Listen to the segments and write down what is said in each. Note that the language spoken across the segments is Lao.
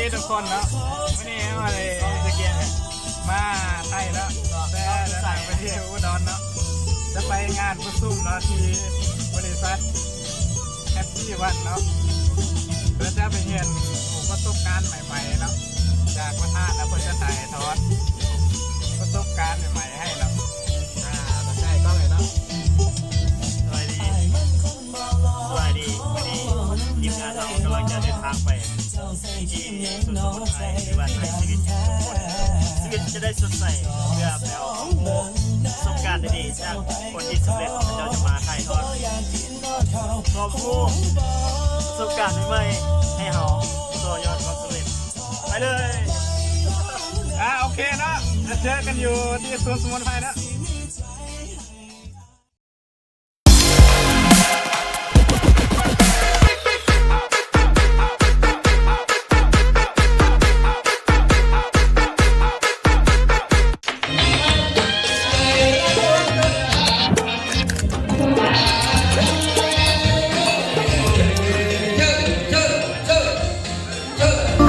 ເອີ ທຸກຄົນເນາະ ມື້ນີ້ເຮົາໄດ້ມາໄທເນາະ ແຕ່ເດີນທາງໄປທີ່ອຸດອນເນາະ ຈະໄປງານປະຊຸມເນາະ ທີ່ບໍລິສັດ ແອັບຊີວັນເນາະ ເພື່ອຈະໄປຮຽນຮູ້ປະສົບການໃໝ່ໆເນາະ ຈາກປະທານ ແລ້ວເພິ່ນຈະຖ່າຍທອດປະສົບການໃໝ່ໆໃຫ້ເນາະ ອ່າ ຕ້ອງໃຊ້ກ້ອງເລີຍເນາະ ສະບາຍດີ ສະບາຍດີ ມື້ນີ້ທີມງານເຮົາກຳລັງຈະເດີນທາງໄປ ທີ່ສວນສະໝຸນໄພ ຫຼືວ່າໃຊ້ຊີວິດທຸກຄົນ ຊີວິດຈະໄດ້ສົດໃສ ເພື່ອໄປເອົາປະສົບການດີໆ ຈາກຄົນທີ່ສຳເລັດ ເຂົາເຈົ້າຈະມາຖ່າຍທອດຄວາມຮູ້ ປະສົບການໃໝ່ໆ ໃຫ້ເຮົາຕໍ່ຍອດຄວາມສຳເລັດ ໄປເລີຍ ອ່າ ໂອເຄເນາະ ຈະເຈີກັນຢູ່ທີ່ສວນສະໝຸນໄພເນາະ.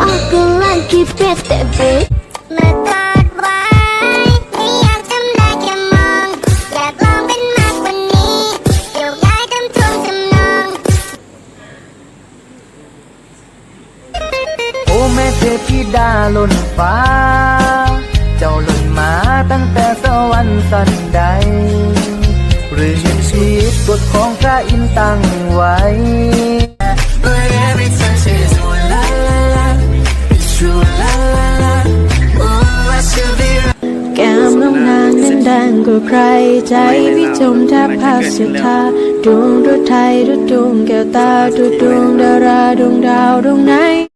ອອກກຳລັງກິນເປັດແຕ່ເບັດ ມາກອດໄວ້ ບໍ່ຢາກທຳລາຍແຄ່ມອງ ຢາກລອງເປັນມາກກວ່ານີ້ ໂຍກຍ້າຍທຳທ່ວງທຳນອງ. ໂອ້ແມ່ເທບທິດາລົ້ນຟ້າ ເຈົ້າຫຼົ່ນມາຕັ້ງແຕ່ສະຫວັນຊັ້ນໃດ ຫຼືເຫັນຜິດກົດຂອງພະອິນຕັ້ງໄວ້? ແກ້ມນ້ອງນາງນັ້ນແດງກວ່າໃຄ ໃຈພີ່ຈົມແທບພາດສະຖາ ດວງດູໄທດູດວງແກ້ວຕາ ດູດວງດາລາ ດວງດາວດວງໃນ.